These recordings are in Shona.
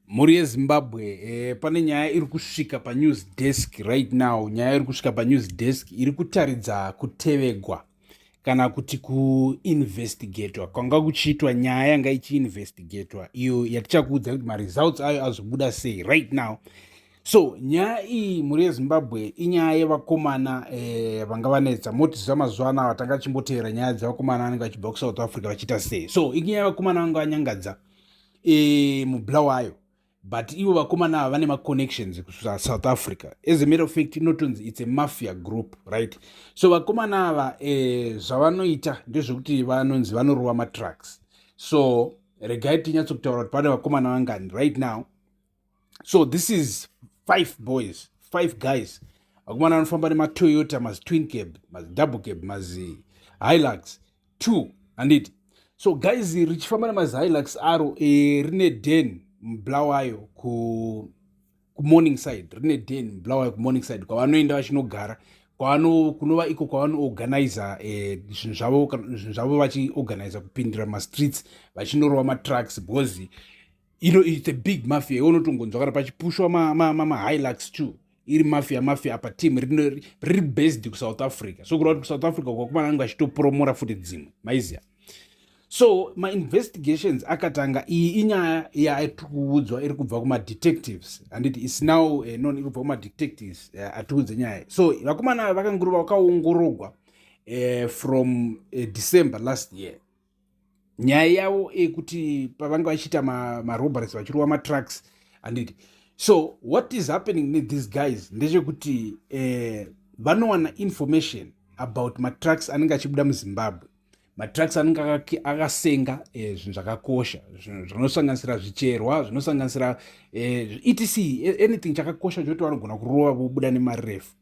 Mhuri yeZimbabwe, pane nyaya iri kusvika panews desk right now. Nyaya iri kusvika panews desk iri kutaridza kutevegwa kana kuti kuinvestigatwa kwanga kuchiitwa nyaya yanga ichiinvestigatwa iyo yatichakuudza kuti maresults ayo azobuda sei right now. So nyaya iyi, mhuri yeZimbabwe, inyaya yevakomana vanga vanetsa moti zvamazuva anaya tanga tichimboteera nyaya dzevakomana vanenge vachibva kuSouth Africa vachiita sei. So inyaya yevakomana vanga vanyangadza muBulawayo, but ivo vakomana ava vane maconnections kuSouth Africa. As a matter of fact, inotonzi it's a mafia group, right? So vakomana ava, zvavanoita ndezvekuti vanonzi vanorova matrucks. So regai tinyatsokutaura kuti pane vakomana vangani right now. So this is five boys, five guys. Vakomana vanofamba nemaToyota, mazitwin cab, mazidouble cab, maziHilux two, handiti? So guys, richifamba nemaziHilux aro, rine den muBulawayo kuMorningside, rine den muBulawayo kuMorningside kwavanoenda vachinogara, kunova iko kwavanoorganiza zvinhu zvavo, vachiorganiza kupindira mumastreets vachinorova matrucks, because ino it's a big mafia. Iwe unotongonzwa kana pachipushwa maHilux 2 iri mafia, mafia apa. Team riri based kuSouth Africa, so kureva kuti kuSouth Africa kwakomana vanenge vachitopromora futi dzimwe maiziya. So mainvestigations akatanga. Iyi inyaya yaatiri kuudzwa iri kubva kumadetectives, handiti? Is now known iri kubva kumadetectives atiudze nyaya. So vakomana ava vakangurova, vakaongorogwa from December last year. Nyaya yavo yekuti pavanga vachiita marobberies, vachirova matrucks, handiti? So what is happening nethese guys ndechekuti vanowana information about matrucks anenge achibuda muZimbabwe, matrucks anenge akasenga zvinhu zvakakosha, zvinhu zvinosanganisira zvicherwa, zvinosanganisira etc, anything chakakosha chokuti vanogona kurova vobuda nemari refu.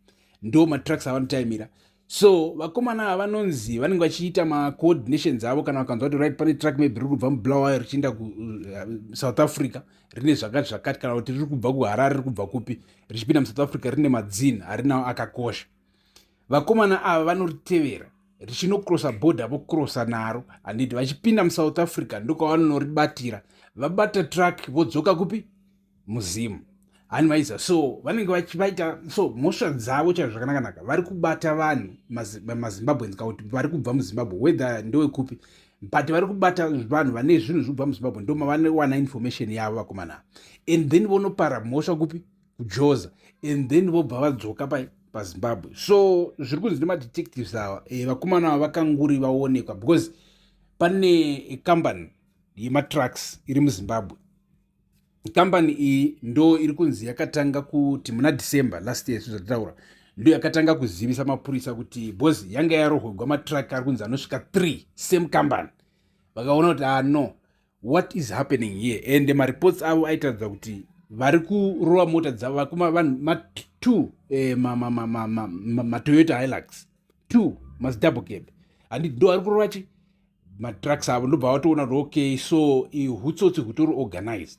Ndo matrucks avanotaimira. So vakomana ava vanonzi vanenge vachiita macoordinations avo kana vakanzwa kuti, right, pane truck maybe riri kubva muBulawayo richienda kuSouth Africa, rine zvakati zvakati, kana kuti riri kubva kuHarare, riri kubva kupi, richipinda muSouth Africa, rine madzini arinawo akakosha. Vakomana ava vanoritevera richinocrossa border, vocrossa naro, handiti? Vachipinda muSouth Africa ndokwavanonoribatira. Vabata truck, vodzoka kupi? MuZimu, hani maiza? So vanenge vachivaita so mhosva dzavo chaizvo zvakanakanaka, vari kubata vanhu maZimbabweans, kana kuti vari kubva muZimbabwe, whether ndewekupi, but vari kubata vanhu vane zvinhu zviri kubva muZimbabwe. Ndo mavanowana information yavo vakomana, and then vonopara mhosva kupi? KuJoza. And then vobva vadzoka pai? PaZimbabwe. So zviri kunzi nemadetectives ava, vakomana ava vakanguri vaonekwa because pane kambani yematrucks iri muZimbabwe. Kambani iyi ndo iri kunzi yakatanga kuti muna December last year, sezvatataura, ndo yakatanga kuzivisa mapurisa kuti because yanga yarohwegwa matruck ari kunzi anosvika 3, same company. Vakaona kuti, ah no, what is happening here? And mareports avo aitaridza kuti vari kurova mota dzavo vakoma vanhu ma2 maToyota Hilux 2, mazidouble cab, handiti? Ndo ari kurova chi matrucks avo. Ndobva vatoona kuti, okay, so hutsotsi hutori organized.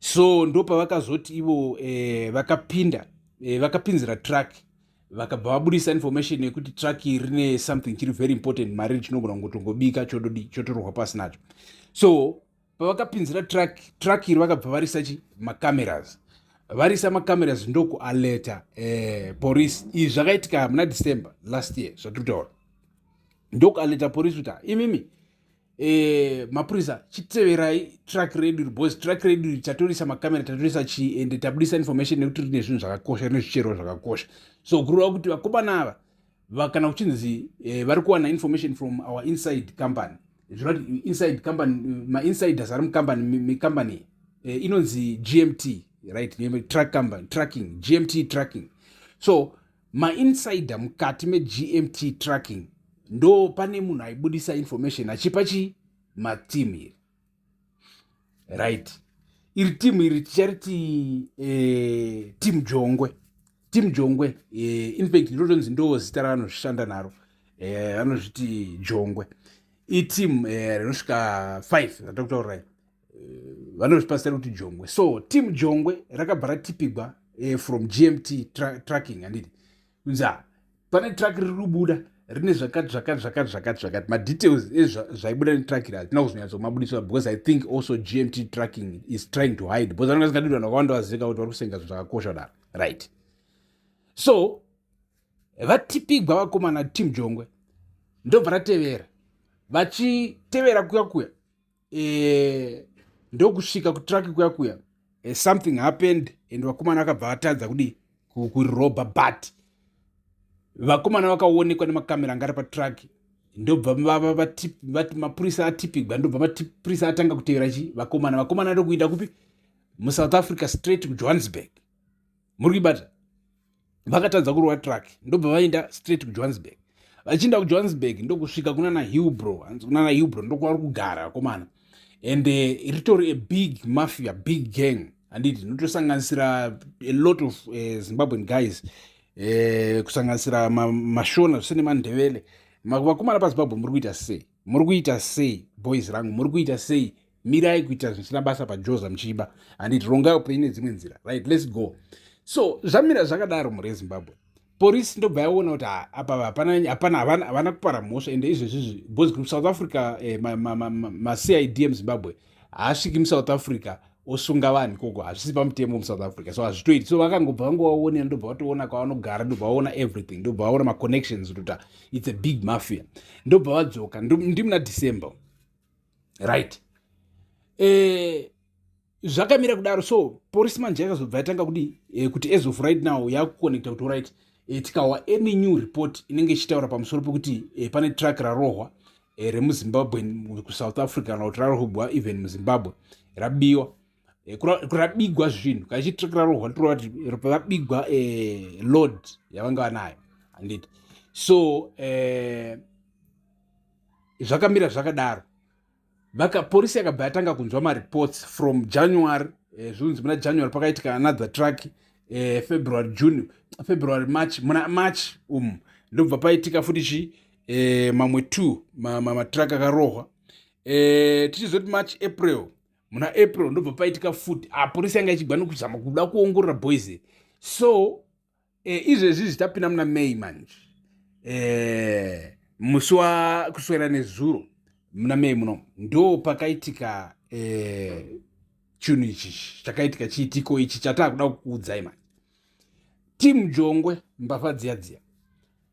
So ndo pavakazoti ivo vakapinda, vakapinzira truck, vakabva vabudisa information yekuti truck iri rine something chiri very important mariri, chinogona kungotongobika chododi chotorwa pasi nacho. So pavakapinzira truck, truck iri vakabva varisa chi macameras. Varisa macameras, ndokualerta police. Izvi zvakaitika muna December last year zvatiri kutaura. Ndokualerta police kuti, imimi mapurisa, chiteverai truck redu, because truck redu tatorisa makamera, tatorisa chii, ende tabudisa information nekuti rine zvinhu zvakakosha, rine zvicherwa zvakakosha. So kureva kuti vakomana ava, kana kuchinzi vari kuwana information from our inside company, zvinoti inside company, mainsiders ari mucompany, micompany inonzi GMT, right? Truck company, trucking, GMT Trucking. So mainsider mukati meGMT Trucking, ndo pane munhu aibudisa information achipa chi mateam iri, right? Iri team iri tichariti Team Jongwe. Team Jongwe, in fact ndotonzi ndo zita ravanozvishanda naro, vanozviti Jongwe. Iteam rinosvika 5 ratakutaurirai, vanozvipa zita rekuti Jongwe. So Team Jongwe rakabva ratipigwa from GMT Trucking, handiti? Kunzi pane truck riri kubuda Rine zvakati zvakati zvakati zvakati zvakati. Madetails ezvaibuda netruck iri hatina kuzonyatsomabudiswa because I think also GMT Trucking is trying to hide because vanenge vasingadidi vanhu vakawanda vazive kuti vari kusenga zvinhu zvakakosha kudaro, right? So vatipigwa vakomana, Team Jongwe ndobva ratevera, vachitevera kuya kuya, ndokusvika kutruck kuya kuya. Something happened and vakomana vakabva vatadza kudi kurirobha, but vakomana vakaonekwa nemakamera anga ari patruck. Ndobva mapurisa atipigwa, ndobva mapurisa atanga kutevera chi vakomana. Vakomana ndokuinda kupi? MuSouth Africa, straight kuJohannesburg. Muri kuibata? Vakatadza kurova truck, ndobva vaenda straight kuJohannesburg. Vachienda kuJohannesburg, ndokusvika kunana Hillbrow. Hanzi kunana Hillbrow ndokwavari kugara vakomana, and ritori a big mafia, big gang, handiti? Notosanganisira a lot of Zimbabwean guys, kusanganisira maShona zvese nemaNdevele. Vakomana paZimbabwe, muri kuita sei? Muri kuita sei, boys rangu? Muri kuita sei? Mirai kuita zvisina basa paJoza muchiba, handiti? Rongai upenyu nedzimwe nzira, right? Let's go. So zvamira zvakadaro, mhuri yeZimbabwe. Polisi ndobva yaona kuti apa hapana, havana kupara mhosva. Ende izvezvizvi, because kuSouth Africa maCID emuZimbabwe haasviki muSouth Africa osunga vanhu ikoko, hazvisi pamutemo muSouth Africa, so hazvitoiti. So vakangobva vangovaonera, ndobva vatoona kwavanogara, ndobva vaona everything, ndobva vaona maconnections kuti it's a big mafia, ndobva vadzoka. Ndimuna December, right? Zvakamira kudaro. So polisi manje yakazobva yatanga kudi kuti as of right now yakuconnecta kuti right, tikawa any new report inenge ichitaura pamusoro pekuti pane truck rarohwa remuZimbabwe kuSouth Africa, kana kuti rarohwa even muZimbabwe, rabiwa, kurabigwa zvinhu. Kana chitruck rarohwa, toreva kuti vabigwa load yavanga vanayo, handiti? So zvakamira zvakadaro. Polisi yakabva yatanga kunzwa mareports from January. Zvinonzi muna January pakaitika another truck, February, June, February, March. Muna March ndobva paitika futi chi mamwe two matruck akarohwa. Tichizoti March, April, muna April ndobva paitika futi. Ah, polisi yanga ichigwa nokuzama kuda kuongorora boys. So izvezvi zvitapinda muna May manje, musi wakuswera nezuro muna May muno, ndo pakaitika chinhu ichi chakaitika, chiitiko ichi chataakuda kukuudzai manje. Team Jongwe, mbavha dziya dziya,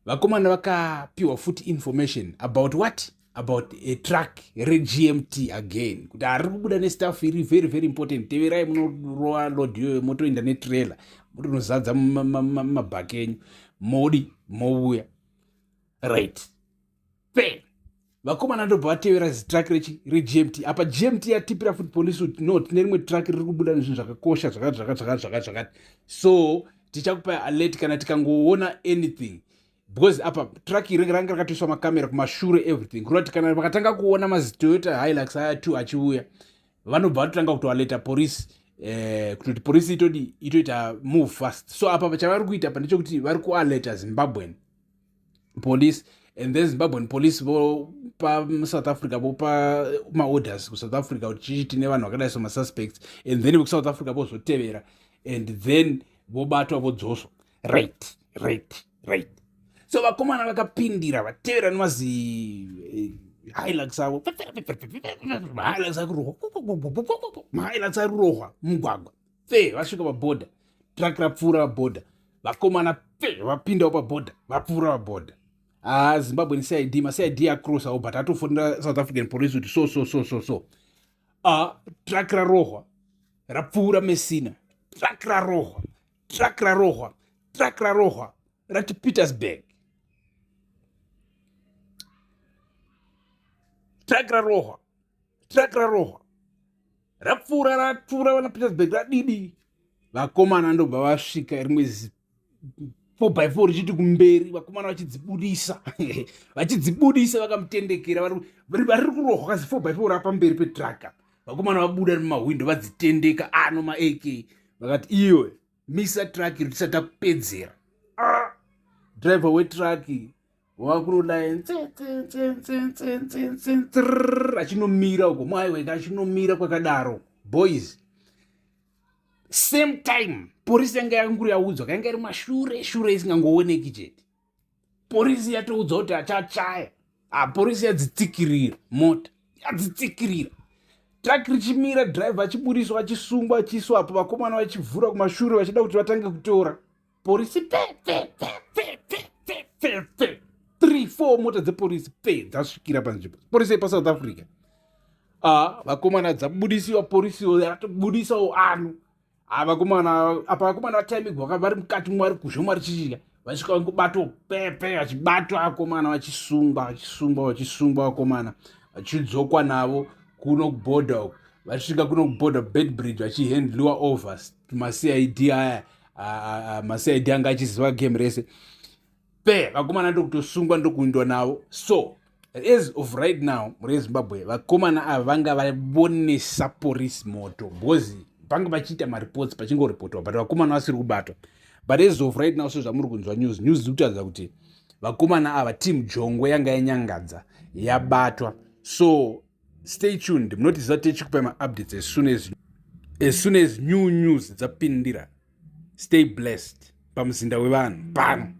vakomana vakapiwa futi information about what? About a truck reGMT again, kuti hari kubuda nestuff iri very very important, teverai munorova load iyoyo, motoenda netrailer, motonozadza mabhaki enyu, modi mouya, right? Pe vakomana ndobva vatevera zitruck reGMT. Apa GMT yatipira futi polisi kuti no, tine rimwe truck riri kubuda nezvinhu zvakakosha zvakati zvakati zvakati zvakati zvakati, so tichakupai alert kana tikangoona anything, because apa truck iri ranga rakatoiswa makamera kumashure, everything, kureva kuti kana vakatanga kuona maziToyota Hilux aya two achiuya, vanobva vatotanga kutoaleta polisi, kutoti polisi itodi itoita move fast. So apa chavari kuita pa ndechekuti vari kualeta Zimbabwean police, and then Zimbabwean police vopa muSouth Africa, vopa maorders kuSouth Africa kuti chichi tine vanhu vakadai somasuspects, and then vekuSouth Africa vozotevera and then vobatwa, vodzoswa, right. So vakomana vakapindira, vatevera nemazi Hilux avo. Hilux ari kurohwa, maHilux ari kurohwa mumugwagwa. Fe vasvika pabhodha, truck rapfuura pabhodha, vakomana fe vapindawo pabhodha, vapfuura pabhodha. Ah, Zimbabwe neCID, maCID acrossawo, but atofonera South African police kuti so so so so so, ah, truck rarohwa, rapfuura Messina, truck rarohwa, truck rarohwa, truck rarohwa rati Pietersburg, truck rarohwa, truck rarohwa, rapfuura, rapfuura vana Pietersburg, radidi. Vakomana ndobva vasvika, rimwe 4 by 4 richiti kumberi, vakomana vachidzibudisa, vachidzibudisa, vakamutendekera vari kurohwa kazi 4 by 4 rapamberi petruck. Vakomana vabuda nemahwindo, vadzitendeka ano maAK, vakati, "Iwe, misa truck iri tisati takupedzera." Ah, driver wetruck wakunodai achinomira uko muhighway, achinomira kwakadaro. Boys, same time polisi yanga yanguri yaudzwa, kainga iri mashure shure, isingangooneki chete. Porisi yatoudza kuti achachaya. Ah, porisi yadzitsikirira mota, yadzitsikirira truck richimira, driver achiburiswa, achisungwa, achiiswa apo, vakomana vachivhura kumashure vachida kuti vatange kutora. Porisi pe pe pe pe pe pe pe pe, 3 4 mota dzeporisi pe dzasvikira panzvimbo. Porisi yepaSouth Africa. Ah, vakomana dzabudisiwa, porisiwo yatobudisawo anu. Ah, vakomana apa, vakomana vataimigwa vari mukati mwari kuzvomwa richidya, vasvika vangobatwa pepe, vachibatwa vakomana, vachisungwa, vachisungwa, vachisungwa vakomana, vachidzokwa navo kuno kubhodha uku. Vachisvika kuno kubhodha, Beitbridge, vachihandliwa over maCID aya. MaCID anga achiziva game rese pe. Vakomana ndokutosungwa, ndokuindwa navo. So as of right now, muri yeZimbabwe, vakomana ava vanga vavonesa porisi moto because panga pachiita mareports, pachingoripotwa, but vakomana vasiri kubatwa. But as of right now, sezvamuri kunzwa news dziri kutaridza kuti vakomana ava, team Jongwe yanga yanyangadza, yabatwa. So stay tuned, munotiziva tichikupai maupdates as soon as new news dzapindira. Stay blessed pamuzinda wevanhu pano.